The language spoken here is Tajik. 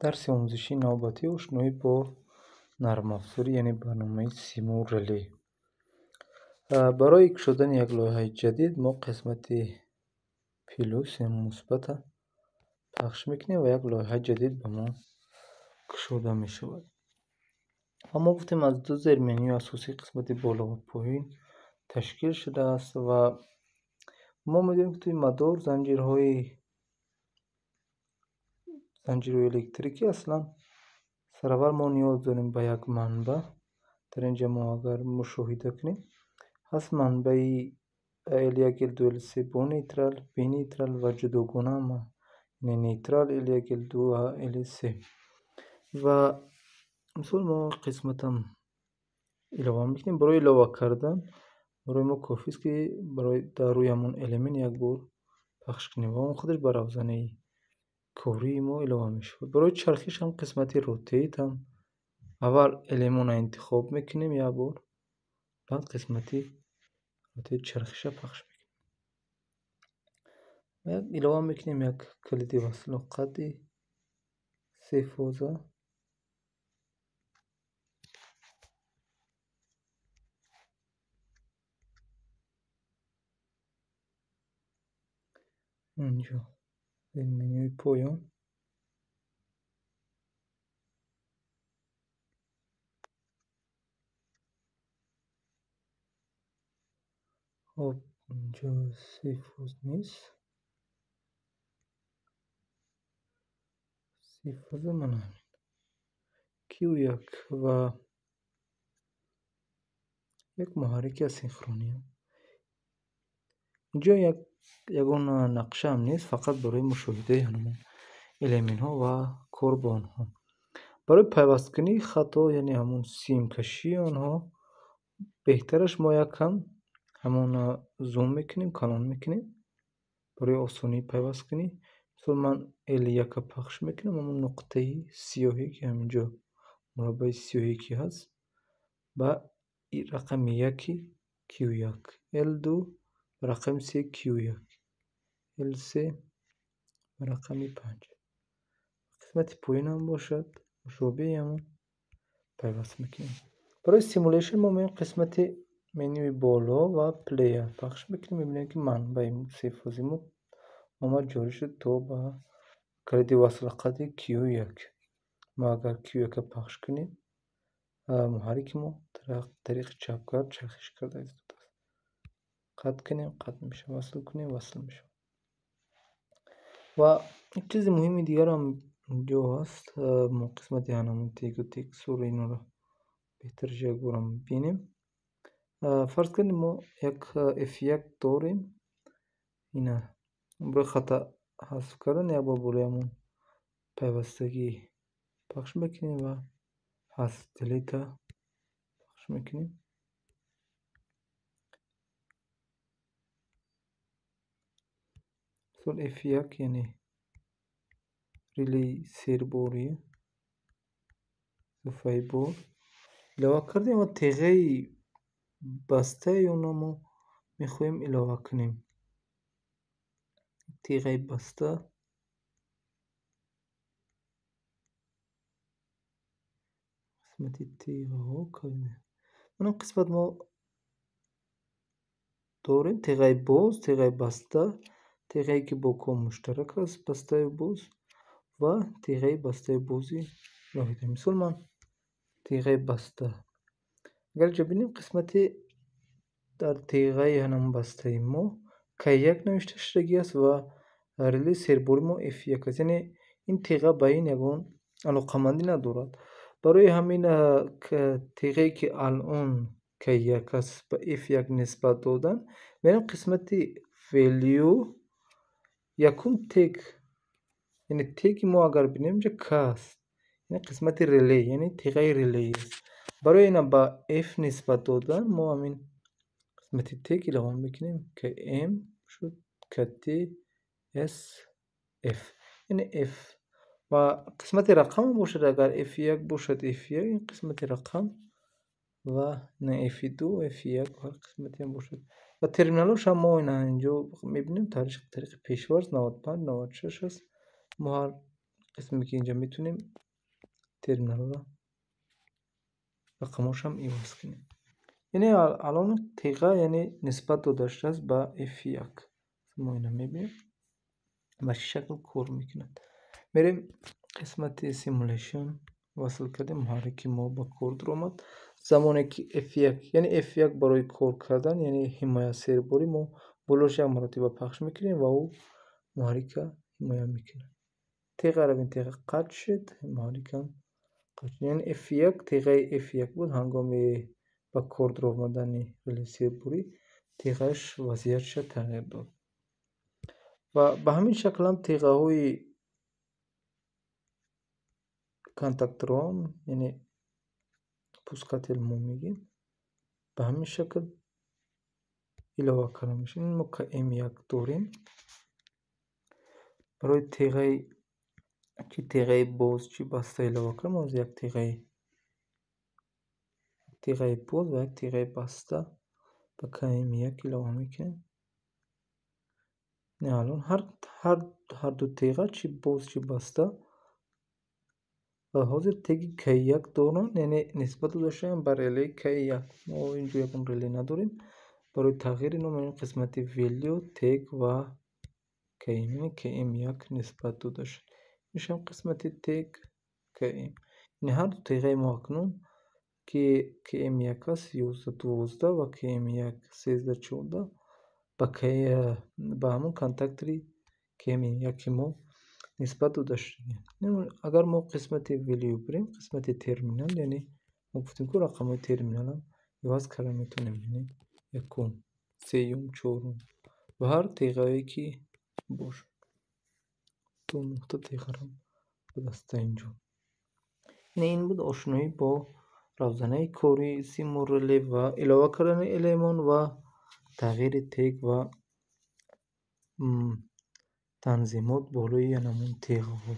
Дарси омӯзишии навбатӣ ошноӣ бо нармафзори, яъне барномаи Simurelay. Барои кушодани як лоиҳаи ҷадид мо қисмати плюс, яъне мусбата пахш мекунем ва як лоиҳаи ҷадид ба мо кушода мешавад. Ва мо гуфтем, аз ду зерменюи асосии қисмати боло ва поён ташкил шудааст ва мо медонем, ки тӯи мадор занҷирҳои электрикӣ аслан сараввал мо ниёз дорем ба як манбаъ. Дар ин ҷо мо агар мушоҳида кунем, ҳаст манбаи L1, L2, L3 бо нейтрал, бе нейтрал ва ҷудогона, яъне нейтрал L1, L2 ва L3. Ва мисол мо қисматам илова мекунем. Барои илова кардан барои мо кофист, ки барои дар рӯи ҳамон элемент як бор пахш кунем ва он худаш ба равзанаи кории мо илова мешавад. Барои чархиш ҳам қисмати rotate ҳам аввал элемонро интихоб мекунем як бор, баъд қисмати rotate чархиша пахш мекунем. Ва як илова мекунем як калиди васлу қатъи сефоза. Инҷо менюи поён хоб, инҷо сефоз нест. Сефоза мана ҳамин Q1 ва як муҳаррики асинхронӣ. Инҷо ягон нақшаам нест, фақат барои мушоҳидаи ҳамон элементҳо ва кор бо онҳо. Барои пайвасткунии хато, яъне ҳамон симкашии онҳо, беҳтараш мо якам ҳамон зум мекунем, калон мекунем барои осонии пайвасткунӣ. Мисол ман L1-ка пахш мекунам, ҳамон нуқтаи сиёҳе, ки ҳаминҷо мураббаи сиёҳе ки ҳаст, ба рақами яки Q1, L2 ба рақами се Q1, L3 ба рақами 5. Қисмати поёнам бошад, мушобеҳи ҳамон пайваст мекунем. Барои simulation мо меоем қисмати менюи боло ва play пахш мекунем, мебинем, ки манбаи сефози мо омад, ҷорӣ шуд то ба калиди васлақати Q1. Мо агар Q1-ка пахш кунем, муҳаррики мо тариқи чапгард чархиш карда истодааст. Қатъ кунем, қатъ мешавад, васл кунем, васл мешавад. Ва як чизи муҳими дигарам инҷо ҳаст. Мо қисмати ҳамон тегу текстура инро беҳтараш як борам бинем. Фарз кунем, мо як F1 дорем. Ина барои хата ҳазф кардан як бор болои ҳамон пайвастагӣ пахш мекунем ва ҳазф delete пахш мекунем. Мисол F1, яъне релеи серборӣ, изофаи бор илова кардем ва теғаи бастаи онро мо мехоҳем илова кунем. Теғаи баста қисмати теғаҳо мана қисмат мо дорем теғаи боз, теғаи баста, теғае ки бо ком муштарак аст, бастаю боз ва теғаи бастаю бози алоҳида. Мисол ман теғаи баста агар ҷо бинем, қисмати дар теғаи ҳамон бастаи мо K1 навишта шудагӣ аст ва релеи сербори мо F1 аст, яъне ин теға ба ин ягон алоқамандӣ надорад. Барои ҳамин теғае, ки алон K1 аст, ба F1 нисбат додан, мерем қисмати value, якум тег, яъне теги мо агар бинем, инҷо К аст, яъне қисмати реле, яъне теғаи релеи аст. Барои ина ба F нисбат додан мо ҳамин қисмати тег илова мекунем, KM шуд KT S F, яъне F. Ва қисмати рақам бошад, агар F1 бошад, F1 ин қисмати рақам ва на F2, F1 ҳар қисмати бошад. Ва терминалҳош ҳам мо ина инҷо мебинем, тариқи пешварз 95, 96 аст. Мо ҳар Қисме ки инҷа метавонем терминалро рақамҳошам иваз кунем. Яъне алон теға, яъне нисбат дода шудааст ба F1. Мо ина мебинем, ба чӣ шакл кор мекунад. Мерем қисмати simulation, васл кардем, муҳаррики мо ба кор даромад. Замоне ки F1, яъне F1 барои кор кардан, яъне ҳимоя серборӣ, мо болош як маротиба пахш мекунем ва ӯ муҳаррика ҳимоя мекунад. Теғаро бин, теға қатъ шуд, муҳаррикам қатъ шуд. Яъне F1, теғаи F1 буд, ҳангоми ба кор даромадани реле серборӣ теғааш вазъиятша тағйир дод. Ва ба ҳамин шаклам теғаҳои контакторҳоам, яъне пускатель мо мегӯем, ба ҳамин шакл илова карда мешавад. Мо КМ1 дорем. Барои теғаи чӣ теғаи боз, чӣ баста илова кардем, мо як теғаи боз ва як теғаи баста ба КМ1 илова мекунем. Алон ҳарду теға, чӣ боз, чӣ баста, ва ҳозир теги К1 доранд, яъне нисбат дода шудаанд ба релеи К1. Мо инҷо ягон реле надорем. Барои тағйири ном қисмати value, тег ва КМ, яъне КМ1 нисбат дода шуд. Иншам қисмати тег КМ. Яъне ҳарду теғаи мо акнун ки КМ1 аст 11 12 ва КМ1 13 14 ба ҳамон контактори КМ1 мо нисбат дода шудагианд. Агар мо қисмати value бирем, қисмати терминал, яъне мо гуфтем, ку рақамҳои терминалам иваз карда метавонем, яъне якум, сеюм, чорум ва ҳар теғае ки бошад. То нуқта теғарам ба даста инҷо. Яъне ин буд ошноӣ бо равзанаи кори симу реле ва илова кардани элемон ва тағйири тег ва танзимот болои ҳамон теғаҳо.